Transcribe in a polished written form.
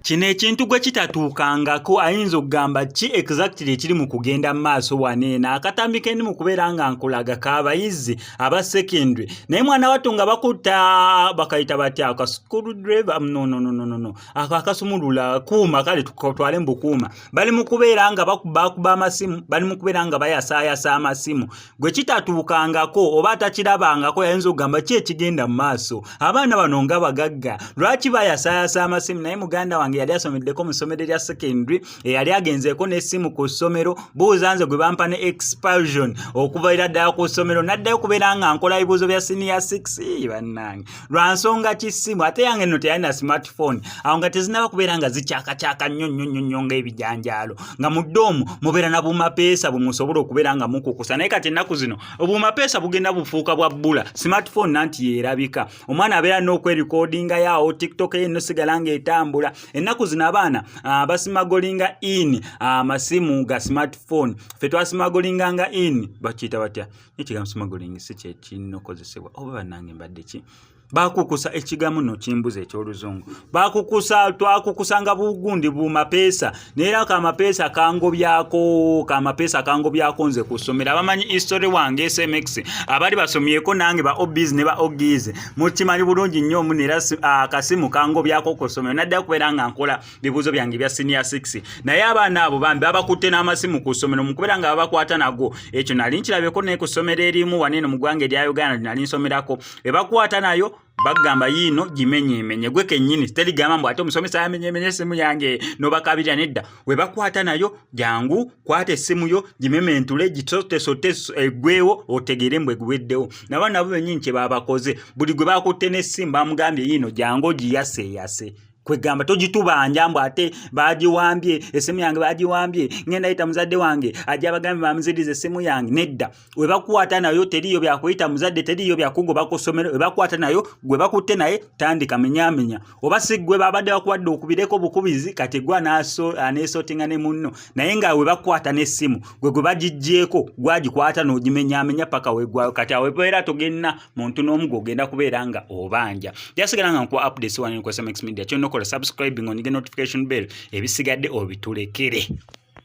Kino ekintu gwe kitatuukangako ayinza okugamba ki exactly ekiri mu kugenda mu maaso wano eno. Akatambi ke ndi mu kubeera nga nkulaga k'abayizi aba secondary, naye mwana wattu nga bakutta bakayita batya aka screwdriver? No, no, no, no, no, no. Ako akasumulula kuuma, kale tutwale mu bukuuma. Bali mu kubeera nga bakuba amasimu, bali mu kubeera nga bayasaayasa amasimu. Gwe kitatuukangako oba atakirabangako yayinza okugamba ki ekigenda mu maaso, abaana bano nga bagagga, lwaki bayasaayasa amasimu? Naye muganda wange yali asomeddeko mu ssomero erya secondary, eyali agenzeeko n'essimu ku ssomero, buuza nze gwe bampa ne expulsion okuvaira ddala ku ssomero, naddayo kubeera nga nkola bibuuzo bya senior 6. Bannange, lwa nsonga ki ssimu? Ate yange nno teyalina smartphone awo, nga tezinaba kubeera nga zikyakakyaka nnyo nnyo nnyo nnyo ng'ebijanjaalo, nga mu ddoomu mubeera na bumapeesa bwe musobola okubeera nga mukukusa. Naye kati ennaku zino obumapeesa bugenda bufuuka bwa bbula, smartphone nanti yeerabika, omwana abeera n'okwerikoodinga yaawo, TikTok ye nosigala ng'etambula. Ennaku zino abaana basmugglinga in amasimu ga smartphone. Ffe twasmugglinganga in, bakiyita batya ekigambo smuggling? Si kyekinokozesebwa oba? Bannange, mbadde ki? Bakukusa ekigambo nno kimbuza ekyoluzungu. Bakukusa, twakukusanga bugundi bumapeesa, naye era kamapeesa kangobyako, kamapeesa kangobyako nze ku ssomero. Abamanyi history wange SMX, abali basomyeko nange, ba OBs ne ba OGs, mukimanyi bulungi nnyo omu. Era akasimu kangobyako ku ssomero, naddayo kubeera nga nkola bibuuzo byange bya senior 6. Naye abaana abo bambi babakutte n'amasimu ku ssomero mu kubeera nga babakwata nago. Ekyo nali nkirabyeko naye ku ssomero erimu wano eno mu ggwanga erya Uganda nali nsomerako, ebakwata nayo bagamba yiino gimenyemenye gwe kennyini. Terigamba mbu ate omusomesa yamenyemenye essimu yange nobakabirira, nedda. We bakwata nayo, jangu kwata essimu yo gimementule, gisotesote, eggwewo, otegere mbu eguweddewo. Nabo nabo bennyini kye babakoze, buli gwe bakutte n'essimu bamugambye yiino jangu ogiyaseyase. Kwegamba togitubanja mbu ate bagiwambye, essimu yange bagiwambye, ngenda yita muzadde wange ajja abagambe bamuziriza essimu yange. Nedda, we bakwata nayo teriyo byakuyita muzadde, teriyo byakugoba ku ssomero. We bakwata nayo, gwe bakutte naye tandika menyamenya, oba si gwe babadde bakuwadde okubireko bukubizi, kati gwe aneesotinga ne munno. Naye nga we bakwata n'essimu, gwe gwe bagiggyeko, gwagikwata n'ogimenyamenya paka weggwayo. Kati awo ebeera togenda muntu n'omu gw'ogenda kubeera nga obanja. Jasigala nga nkuwa updates wano ku SMX Media. Kyonna okola subscribing, onyige notification bell, ebisigadde obitulekere.